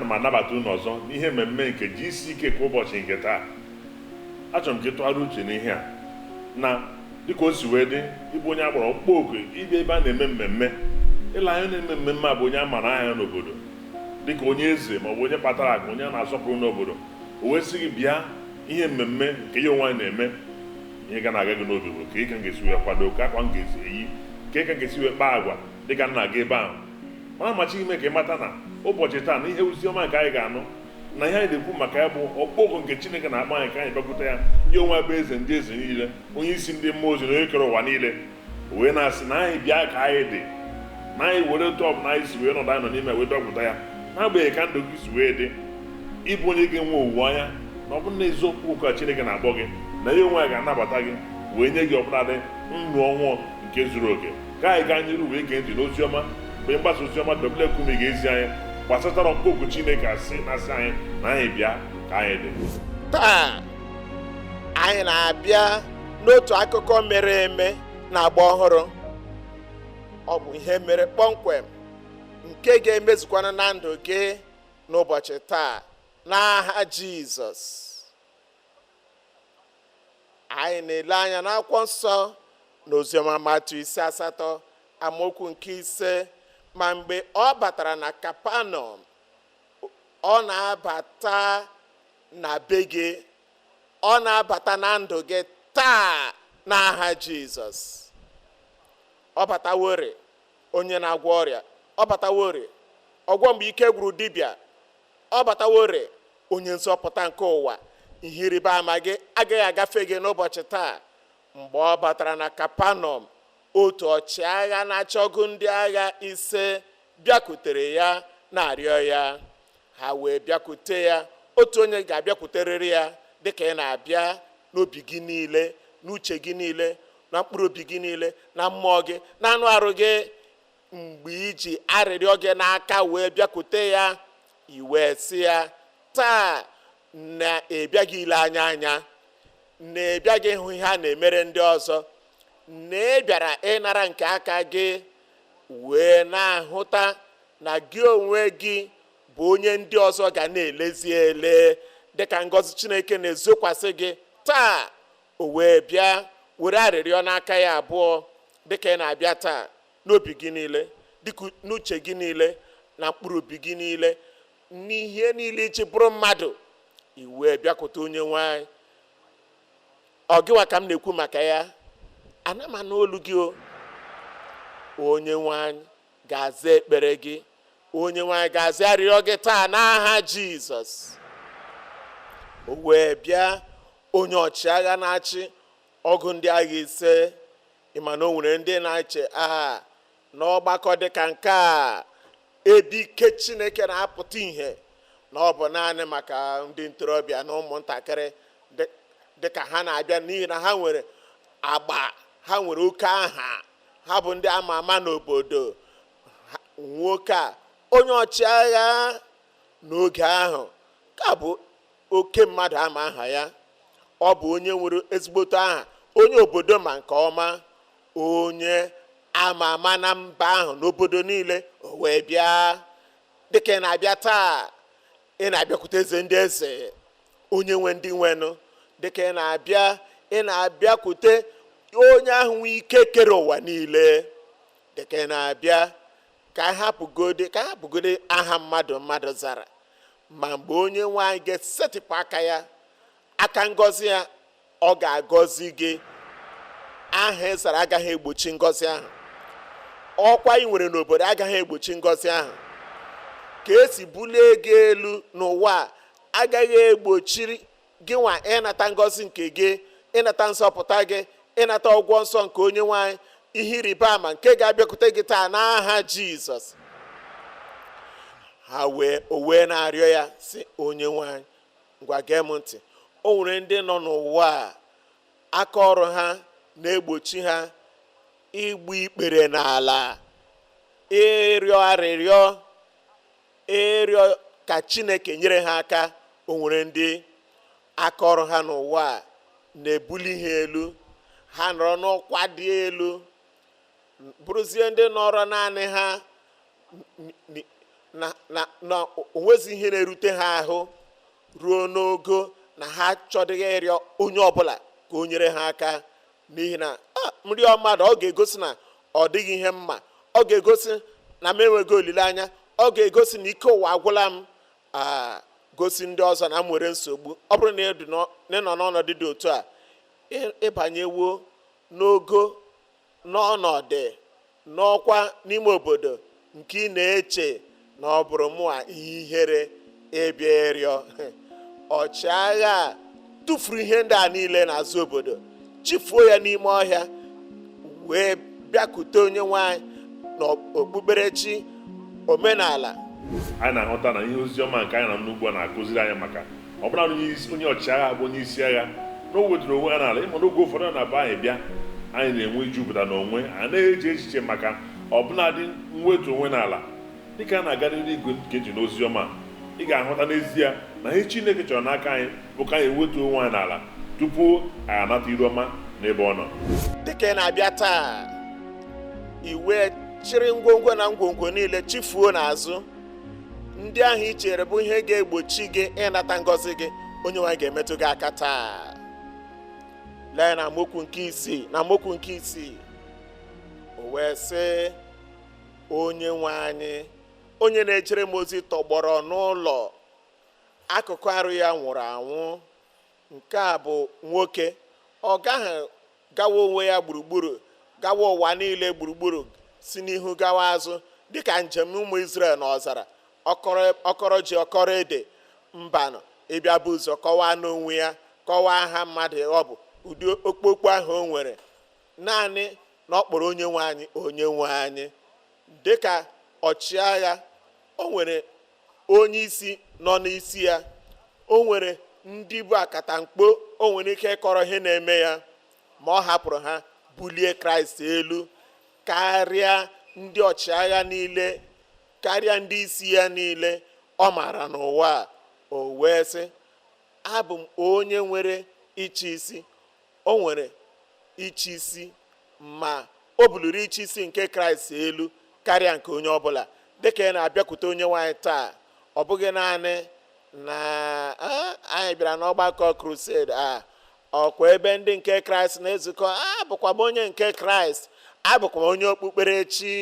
M anabata unu ọzọ n'ihe mmemme nke GCK kwa ụbọchị nke taa. Achọrọ m ka ị tụgharịa uche n'ihe a na dịka o si wee dị ịbụ onye a kpọrọ ọkpụkpọ oku ịbịa ebe a na-eme mmemme. Ile anya na-eme mmemme a bụ onye a mara aha ya n'obodo dịka onye eze maọbụ onye kpatara akụ, onye a na-asọpụrụ n'obodo, o wee sị gị bịa ihe mmemme nke ya onwe anyị na-eme. Ihe ga na-aga gị n'obi bụ ka ị ka m ga-esi wee kwado, ka akwa m ga-esi eyi, ka ị ka m ga-esi wee kpaa agwa dịka m na-aga ebe ahụ. Mana amachi ime ka ị mata na ụbọchị taa na ihe ozi ọma nke anyị ga-anụ na ihe anyị na-ekwu maka ya bụ ọkpụkpọ oku nke Chineke na-akpọ anyị ka anyị bịakwute ya, ya onwe bụ eze ndị eze niile, onye isi ndị mmụọ ozi na onye kere ụwa niile, wee na-asị na anyị bịa ka anyị dị, na anyị were otu ọbụla anyị si wee nọdụ anyị nọ n'ime wee bịakwute ya, n'agbanyeghị ka ndụ gị si wee dị, ịbụ onye ga-enwe owuwe anya na ọ bụrụ na eziokwu oku a Chineke na-akpọ gị, na ya onwe ya ga-anabata gị wee nye gị ọbụladị ndụ ọhụụ nke zuru oke. Ka anyị gaa n'iru wee gee ntị n'ozi ọma mgbe mgbasa ozi ọma W. Kumuyi ga-ezi anyị gbasatara ọkpụkpọ oku Chineke asị na-asị anyị na anyị bịa ka anyị dị. Taa anyị na-abịa n'otu akụkọ mere eme n'agba ọhụrụ. Ọ bụ ihe mere kpọmkwem nke ga-emezukwana na ndụ gị n'ụbọchị taa n'aha Jizọs. Anyị na-ele anya n'akwụkwọ nsọ n'oziọma Matiu isi 8 amaokwu nke 5. Ma mgbe ọ batara na Kapanọm, ọ na-abata na be gị, ọ na-abata na ndụ gị taa n'aha Jizọs. Ọ batawore onye na-agwọ ọrịa, ọ batawore ọgwọ mgbe ike gwụrụ dibịa, ọ batawore onye nzọpụta nke ụwa. Ihe ịrịba ama gị agaghị agafe gị n'ụbọchị taa. Mgbe ọ batara na Kapanọm, otu ọchịagha na-achị ọgụ ndị agha 5 bịakwutere ya na-arịọ ya. Ha wee bịakwute ya. Otu onye ga-abịakwuterịrị ya dịka ị na-abịa n'obi gị niile, n'uche gị niile, na mkpụrụ obi gị niile, na mmụọ gị, na anụ arụ gị. Mgbe iji arịrịọ gị n'aka wee bịakwute ya, i wee sị ya, taa na ị bịaghị ile anya anya, na ị bịaghị ịhụ ihe a na-emere ndị ọzọ, na ị bịara ịnara nke aka gị, wee na-ahụta na gị onwe gị bụ onye ndị ọzọ ga na-elezi ele dịka ngọzi Chineke na-ezokwasị gị taa. O wee bịa were arịrịọ n'aka ya abụọ dịka ị na-abịa taa n'obi gị niile, dịka n'uche gị niile, na mkpụrụ obi gị niile, n'ihe niile iji bụrụ mmadụ, i wee bịakwute onye nwe anyị. Ọ gịwa ka m na-ekwu maka ya? Ana m anụ olu gị o. Onye nwe anyị ga-aza ekpere gị. Onye nwe anyị ga-aza arịrịọ gị taa n'aha Jizọs. O wee bịa onye ọchịagha na-achị ọgụ ndị agha 5. Ị ma na o nwere ndị na-eche aha n'ọgbakọ dịka nke a, ebe ike Chineke na-apụta ìhè, na ọ bụ naanị maka ndị ntorobịa na ụmụntakịrị dịka ha na-abịa, n'ihi na ha nwere agba, ha nwere oke aha, ha bụ ndị ama ama n'obodo. Nwoke a, onye ọchịagha n'oge ahụ, ka bụ oke mmadụ ama aha ya. Ọ bụ onye nwere ezigbote aha, onye obodo ma nke ọma, onye ama ama na mba ahụ n'obodo niile. O wee bịa dịka ị na-abịa taa, ị na-abịakwute eze ndị eze, onye nwe ndị nwenụ. Dịka ị na-abịa, ị na-abịakwute onye ahụ nwe ike kere ụwa niile. Dịka ị na-abịa, ka a hapụgodi aha mmadụ mmadụ zara, ma mgbe onye nwe anyị ga-esetịpụ aka ya, aka ngọzi ya, ọ ga-agọzi gị. Aha ị zara agaghị egbochi ngọzi ahụ. Ọkwa ị nwere n'obodo agaghị egbochi ngọzi ahụ. Ka esi bulie gị elu n'ụwa a agaghị egbochiri gị nwa ịnata ngọzi nke gị, ịnata nzọpụta gị, ịnata ọgwụgwọ nsọ nke onye nwe anyị, ihe ịrịba ama nke ga-abịakwute gị taa n'aha Jizọs. O wee na-arịọ ya sị, onye nwe anyị, ngwa gee m ntị. O nwere ndị nọ n'ụwa a aka ọrụ ha na-egbochi ha igbu ikpere n'ala, ịrịọ arịrịọ, ịrịọ ka Chineke nyere ha aka. O nwere ndị aka ọrụ ha n'ụwa a na-ebuli ha elu, ha nọrọ n'ọkwa dị elu, bụrụzie ndị nọrọ naanị ha na na na onwezi ihe na-erute ha ahụ ruo n'ogo na ha achọdịghị ịrịọ onye ọbụla ka o nyere ha aka, n'ihi na nrịọ mmadụ ọ ga-egosi na ọ dịghị ihe mma, ọ ga-egosi na m enweghị olileanya, ọ ga-egosi na ike ụwa agwụla m, a gosi ndị ọzọ na m nwere nsogbu. Ọ bụrụ na ị nọ n'ọnọdụ dị otu a, ịbanyewo n'ogo n'ọnọdụ n'ọkwa n'ime obodo nke ị na-eche na ọ bụrụ mụa ihe ihere ịbịa ịrịọ. Ọchịagha a tụfuru ihe ndị a niile n'azụ obodo, chifuo ya n'ime ọhịa, wee bịakute onye nwanyị na okpukperechi omenala. Anyị na-ahụta na ihe ozi ọma nke anyị na n'ugbu a na-akụziri anyị maka ọbụla onye ọchịagha bụ onye isi agha na o wetara onwe ya n'ala. Ịma n'oge ụfọdụ na-abụ anyị bịa, anyị na-enwe ijupụta n'onwe, a na-eji echiche maka ọbụladị mwetu onwe n'ala. Dịka a na-aga n'ihu igwe nke eji n'ozi ọma, ị ga-ahụta n'ezie na ihe Chineke chọrọ n'aka anyị bụ ka anyị wetuo onwe anyị n'ala tupu anyị anata iru ọma n'ebe ọ nọ. Dịka ị na-abịa taa, i wee chịrị ngwongwo na ngwongwo niile chifuo n'azụ, ndị ahụ i chere bụ ihe ga-egbochi gị ịnata ngọzi gị, onye nwe anyị ga-emetụ gị aka taa. Lee na amaokwu nke isii, na amaokwu nke isii, o wee sị, onye nwe anyị, onye na-echere m ozi tọgbọrọ n'ụlọ, akụkụ arụ ya nwụrụ anwụ. Nke a bụ nwoke, ọ gaghị gawa onwe ya gburugburu, gawa ụwa niile gburugburu, si n'ihu gawa azụ, dịka njem ụmụ Izrel n'ọzara, ọkọrọ ji ọkọrọ ede mbanụ, ịbịa bụ ụzọ kọwaa n'onwe ya, kọwaa aha mmadụ ọ bụ, ụdị okpokpo ahụ o nwere, naanị na ọ kpọrọ onye nwe anyị onye nwe anyị. Dịka ọchịagha, o nwere onye isi nọ n'isi ya, o nwere ndị bụ akatamkpo, o nwere ike ịkọrọ ihe na-eme ya, ma ọ hapụrụ ha bulie Kraịst elu karịa ndị ọchịagha niile, karịa ndị isi ya niile ọ maara n'ụwa a. O wee sị, abụ m onye nwere ịchị isi. O nwere ịchị isi, ma o buliri ịchị isi nke Kraịst elu karịa nke onye ọbụla. Dịka ị na-abịakwute onye nwaanyị taa, ọ bụghị naanị na anyị bịara n'ọgbakọ crusade a, ọkwa ebe ndị nke Kraịst na-ezukọ, abụkwa m onye nke Kraịst, abụkwa m onye okpukperechi,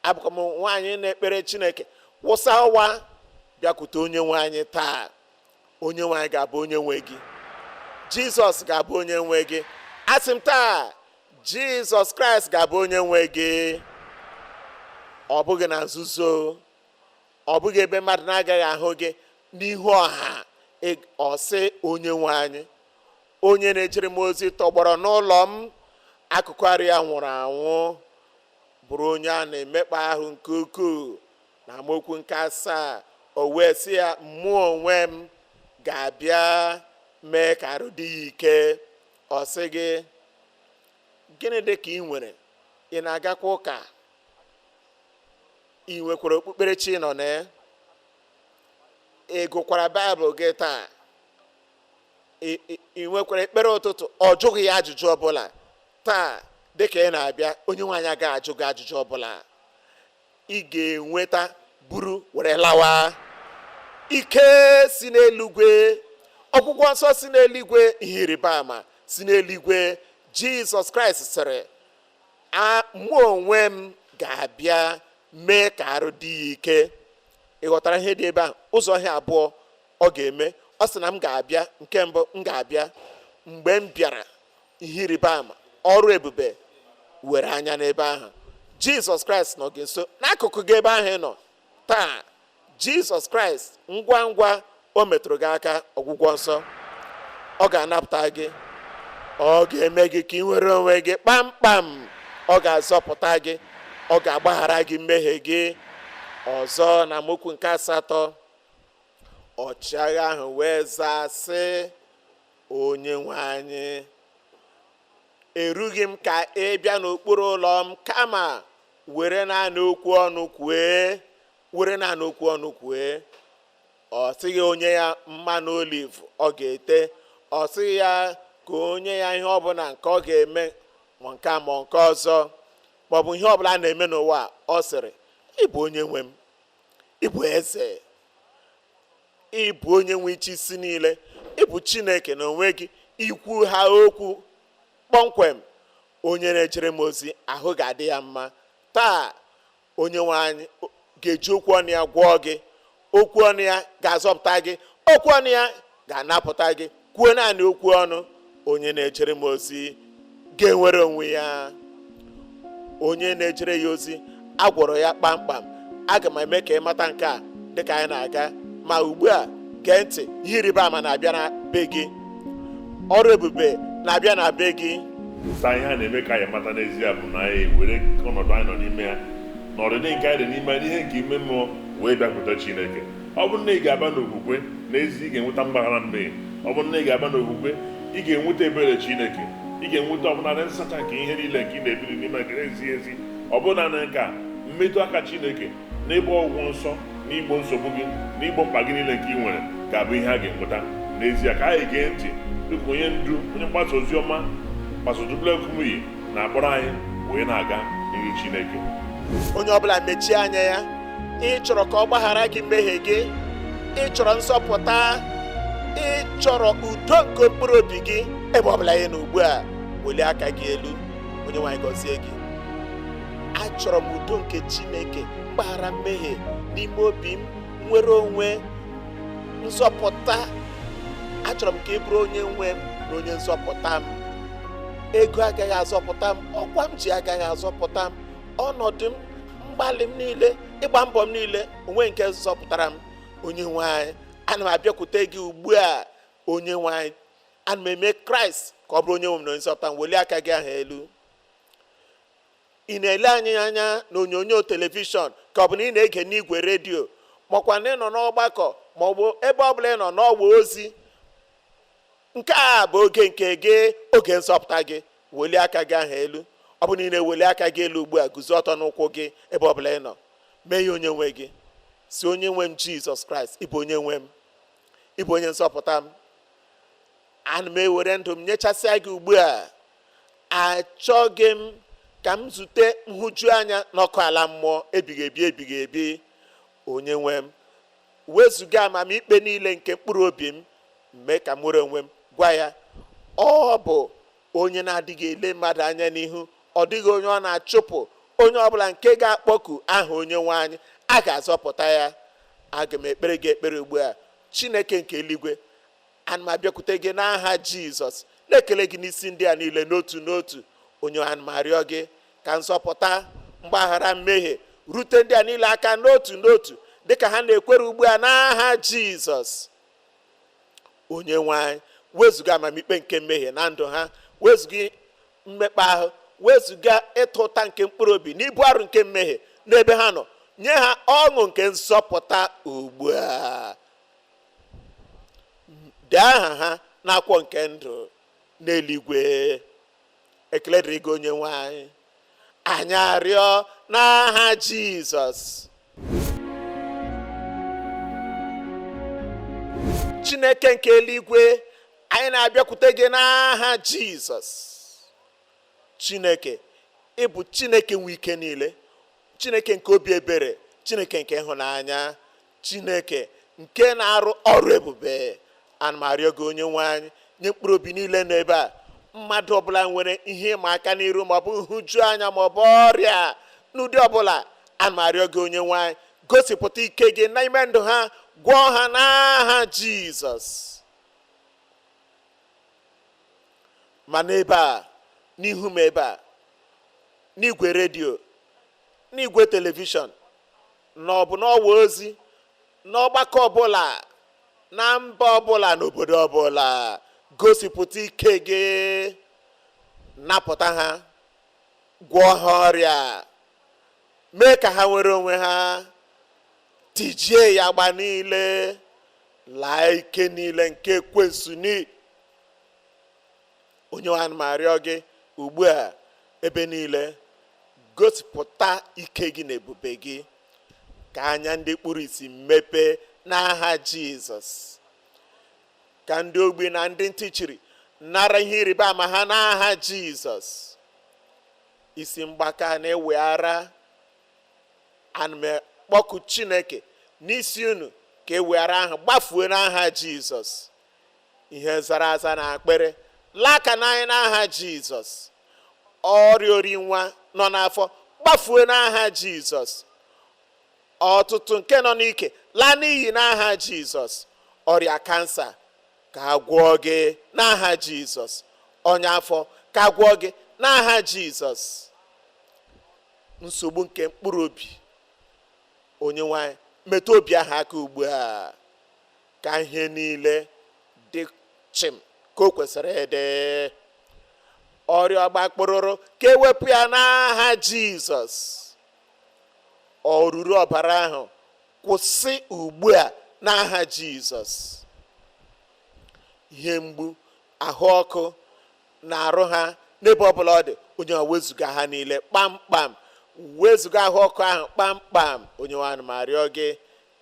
abụkwa m nwaanyị na-ekpere Chineke. Wụsa ọwa, bịakwute onye nwe anyị taa. Onye nwe anyị ga-abụ onye nwe gị, Jizọs ga-abụ onye nwe gị. Asị m taa, Jizọs Kraịst ga-abụ onye nwe gị. Ọ bụghị na nzuzo, ọ bụghị ebe mmadụ na-agaghị ahụ gị, n'ihu ọha. Ọ sị, onye nwe anyị, onye na-ejere m ozi tọgbọrọ n'ụlọ m, akụkụ arụ ya nwụrụ anwụ, bụrụ onye a na-emekpa ahụ nke ukwuu. Na amaokwu nke asaa, o wee sị ya, mụ onwe m ga-abịa mee ka arụ dị ya ike. Ọ sị gị, gịnị dị ka ị nwere? Ị na-agakwa ụka? Ị nwekwara okpukperechi nọ na ya? Ị gụkwara Baịbụl gị taa? Ị nwekwara ekpere ụtụtụ? Ọ jụghị ya ajụjụ ọbụla. Taa dịka ị na-abịa, onye nwaanyị agaghị ajụ gị ajụjụ ọbụla. Ị ga-enweta buru were lawa. Ike si n'eluigwe, ọgwụgwọ nsọ si n'eluigwe, ihe ịrịba ama si n'eluigwe. Jizọs Kraịst sịrị, mụ onwe m ga-abịa mee ka arụ dị ya ike. Ị ghọtara ihe dị ebe ahụ? Ụzọ ihe abụọ ọ ga-eme. Ọ sị na m ga-abịa, nke mbụ m ga-abịa. Mgbe m bịara, ihe ịrịba ama, ọrụ ebube were anya n'ebe ahụ. Jizọs Kraịst nọ gị nso n'akụkụ gị ebe ahụ ị nọ taa. Jizọs Kraịst ngwa ngwa o metụrụ gị aka, ọgwụgwọ nsọ, ọ ga-anapụta gị, ọ ga-eme gị ka ị nwere onwe gị kpamkpam, ọ ga-azọpụta gị, ọ ga-agbaghara gị mmehie gị. Ọzọ na amaokwu nke asatọ, ọchịagha ahụ wee zaa sị, onye nwe anyị, erughị m ka ị bịa n'okpuru ụlọ m, kama were naanị okwu ọnụ kwue, were naanị okwu ọnụ kwue. Ọ sịghị onye ya mmanụ oliv ọ ga-ete, ọ sịghị ya ka onye ya ihe ọbụla nke ọ ga-eme, ma nke a ma nke ọzọ, maọbụ ihe ọbụla a na-eme n'ụwa. Ọ sịrị, ị bụ onye nwe m, Ịbụ eze, ịbụ onye nwe iche isi niile, ịbụ Chineke n'onwe gị. Ikwu ha okwu kpọmkwem, onye na-echere m ozi ahụ ga-adị ya mma. Taa onye nwe anyị ga-eji okwu ọnụ ya gwọọ gị, okwu ọnụ ya ga-azọpụta gị, okwu ọnụ ya ga-anapụta gị. Kwuo naanị okwu ọnụ, onye na-echere m ozi ga-enwere onwe ya. Onye na-echere ya ozi a gwọrọ ya kpamkpam. Aga m eme ka ị mata nke a dịka anyị na-aga. Ma ugbu a gee ntị, ihe ịrịba ama na-abịa na be gị, ọrụ ebube na-abịa na be gị. Taa ihe a na-eme ka anyị mata n'ezie bụ na anyị were ọnọdụ anyị nọ n'ime ya na ọdịdị nke anyị dị n'ime ya n'ihe nke ime mmụọ wee bịakwute Chineke. Ọ bụrụ na ị ga-aba n'okwukwe, n'ezie ị ga-enweta mgbaghara mmehie. Ọ bụrụ na ị ga-aba n'okwukwe, ị ga-enweta ebere Chineke, ị ga-enweta ọbụnadị nsacha nke ihe niile nke ị na-ebiri n'ime nke na-ezighị ezi. Ọ bụrụ na nke a mmetụ aka Chineke n'ịgba ọgwụgwọ nsọ, n'igbo nsogbu gị, n'igbo mkpa gị niile nke ị nwere ga-abụ ihe a ga-enweta n'ezie. Ka anyị gee ntị dịka onye ndu, onye mgbasa ozi ọma Pastor W. Kumuyi na-akpọrọ anyị wee na-aga n'ihu Chineke. Onye ọbụla mechie anya ya. Ị chọrọ ka ọ gbaghara gị mmehie gị, ị chọrọ nzọpụta, ị chọrọ udo nke mkpụrụ obi gị, ebe ọbụla ị nọ ugbu a, welie aka gị elu. Onye nwe anyị gọzie gị. Achọrọ m udo nke Chineke, mgbaghara mmehie n'ime obi m, nwere onwe, nzọpụta. Achọrọ m ka ị bụrụ onye nwe m na onye nzọpụta m. Ego agaghị azọpụta m, ọkwa m ji agaghị azọpụta m, ọnọdụ m, mgbalị m niile, ịgba mbọ m niile, onwe nke zọpụtara m. Onye nwe anyị, ana m abịakwute gị ugbu a. Onye nwe anyị, ana m eme Kraịst ka ọ bụrụ onye nwe m na onye nzọpụta m. Welie aka gị ahụ elu. Ị na-ele anyị anya n'onyonyo telivishọn, ka ọ bụ na ị na-ege n'igwe redio, makwa na ị nọ n'ọgbakọ ma ọ bụ ebe ọ bụla ị nọ n'ọgba ozi, nke a bụ oge nke gị, oge nzọpụta gị. Welie aka gị ahụ elu. Ọ bụ na ị na-eweli aka gị elu ugbu a, guzo ọtọ n'ụkwụ gị ebe ọ bụla ị nọ. Mee ya onye nwe gị. Si, onye nwe m Jizọs Kraịst, ị bụ onye nwe m, ị bụ onye nzọpụta m. Ana m ewere ndụ m nyechasịa gị ugbu a. Achọghị m ka m zute nhụju anya n'ọkụ ala mmụọ ebighị ebi ebighị ebi. Onye nwe m, wezụga amamikpe niile nke mkpụrụ obi m, mee ka m nwere onwe m. Gwa ya, ọ bụ onye na-adịghị ele mmadụ anya n'ihu, ọ dịghị onye ọ na-achụpụ. Onye ọbụla nke ga-akpọku aha onye nwe anyị, a ga-azọpụta ya. Aga m ekpere gị ekpere ugbu a. Chineke nke eluigwe, ana m abịakwute gị n'aha Jizọs, na-ekele gị n'isi ndị a niile n'otu n'otu. Onye ana m arịọ gị ka nzọpụta, mgbaghara mmehie rute ndị a niile aka n'otu n'otu dịka ha na-ekwere ugbu a n'aha Jizọs. Onye nwe anyị, wezụga amamikpe nke mmehie na ndụ ha, wezụga mmekpa ahụ, wezụga ịta ụta nke mkpụrụ obi na ibu arụ nke mmehie n'ebe ha nọ. Nye ha ọṅụ nke nzọpụta ugbu a. Dee aha ha n'akwụkwọ nke ndụ n'eluigwe. Ekele dịrị gị onye nwe anyị. Anyị arịọ n'aha Jizọs. Chineke nke eluigwe, anyị na-abịakwute gị n'aha Jizọs. Chineke, ị bụ Chineke nwe ike niile, Chineke nke obi ebere, Chineke nke ịhụnanya, Chineke nke na-arụ ọrụ ebube. Ana m arịọ gị onye nwe anyị, nye mkpụrụ obi niile nọ ebe a, mmadụ ọbụla nwere ihe ịma aka n'iru maọbụ nhụju anya maọbụ ọrịa n'ụdị ọbụla, ana m arịọ gị onye nwe anyị, gosipụta ike gị n'ime ndụ ha, gwọọ ha n'aha Jizọs. Ma n'ebe a, n'ihu m ebe a, n'igwe redio, n'igwe telivishọn, na ọ bụ n'ọwa ozi, n'ọgbakọ ọbụla, na mba ọbụla, n'obodo ọbụla, gosipụta ike gị, napụta ha, gwọọ ha ọrịa, mee ka ha nwere onwe ha, tijie ya agba niile, laa ike niile nke ekwensu n'iyi. Onye nwe anyị, m arịọ gị ugbu a, ebe niile, gosipụta ike gị na ebube gị, ka anya ndị kpuru ìsì mepee n'aha Jizọs, ka ndị ogbi na ndị ntị chiri nara ihe ịrịba ama ha n'aha Jizọs. Isi mgbaka na-ewe ara, ana m akpọku Chineke N'isi unu ka e weghara ahụ gbafuo n'aha Jizọs. Ihe zara aza na akpịrị laka n'anya n'aha Jizọs. Ọrịa ori nwa nọ n'afọ gbafuo n'aha Jizọs. Ọtụtụ nke nọ n'ike laa n'iyi n'aha Jizọs. Ọrịa kansa ka a gwọọ gị n'aha Jizọs. Ọnya afọ ka a gwọọ gị n'aha Jizọs. Nsogbu nke mkpụrụ obi, onye nwanyị metụ obi ahụ aka ugbu a ka ihe niile dị chịm ka o kwesịrị ịdị. Ọrịa ọgbakpụrụrụ ka ewepụ ya n'aha Jizọs. Ọrụrụ ọbara ahụ kwụsị ugbu a n'aha Jizọs. Ihe mgbu, ahụ ọkụ na-arụ ha n'ebe ọbụla ọ dị, onye nwe wezuga ha niile kpamkpam. Wezuga ahụ ọkụ ahụ kpamkpam. Onye nwe anyị, ma rịọ gị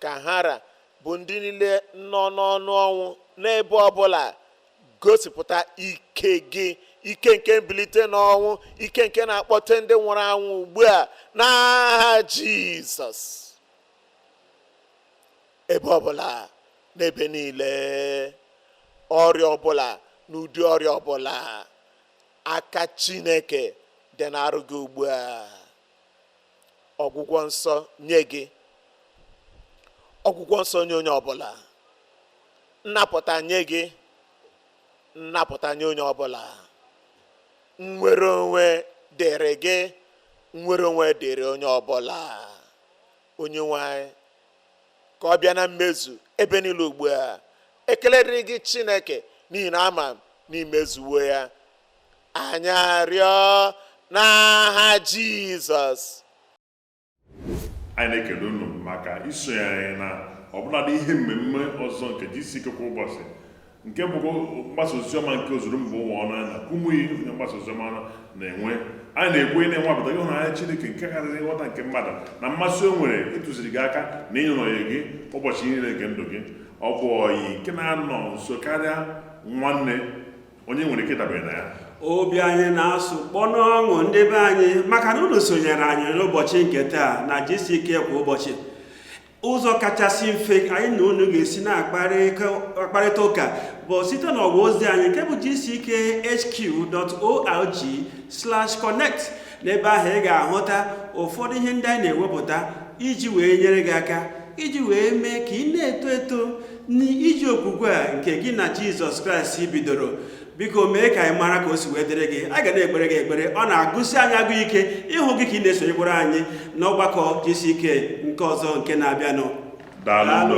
ka hara bụ ndị niile nọ n'ọnụ ọnwụ n'ebe ọbụla, gosipụta ike gị, ike nke mbilite n'ọnwụ, ike nke na-akpọte ndị nwụrụ anwụ ugbu a n'aha Jizọs. Ebe ọbụla, n'ebe niile, ọrịa ọbụla, n'ụdị ọrịa ọbụla, aka Chineke dị n'arụ gị ugbu a. Ọgwụgwọ nsọ nye gị, ọgwụgwọ nsọ nye onye ọbụla, nnapụta nye gị, nnapụta nye onye ọbụla, nnwere onwe dịrị gị, nnwere onwe dịrị onye ọbụla. Onye nwe anyị, ka ọ bịa na mmezu ebe niile ugbu a. Ekele dịrị gị Chineke, n'ihi na ama m n'imezuwo ya. Anyị arịọ n'aha Jizọs. Anyị na-ekele unu maka isonye anyị na ọbụladị ihe mmemme ọzọ nke GCK kwa ụbọchị, nke bụkwa mgbasa oziọma nke ozuru mba ụwa ọnụ na Kumuyi, onye mgbasa oziọma na-enwe. Anyị na-ekwu na-enwapụta ịhụnanya Chineke nke karịrị nghọta nke mmadụ na mmasị o nwere ịtụziri gị aka na ịnọnye gị ụbọchị niile nke ndụ gị. Ọ bụ ọyị nke na-anọ nso karịa nwanne, onye nwere ike ịdabere na ya. Obi anyị na-asụ kpọ n'ọṅụ, ndị be anyị, maka na unu sonyere anyị n'ụbọchị nke taa na GCK kwa ụbọchị. Ụzọ kachasị mfe anyị na unu ga-esi na-akparịta ụka bụ site n'ọwa ozi anyị nke bụ gckhq.org/connect. N'ebe ahụ ị ga-ahụta ụfọdụ ihe ndị anyị na-ewepụta iji wee nyere gị aka, iji wee mee ka ị na-eto eto n'iji okwukwe a nke gị na Jizọs Kraịst bidoro. Biko mee ka anyị mara ka o si wee dịrị gị. A ga na-ekpere gị ekpere. Ọ na-agụsi anyị agụ ike ịhụ gị ka ị na-esonyekwara anyị n'ọgbakọ GCK nke ọzọ nke na-abịanụ. Daalụ. Daalụ.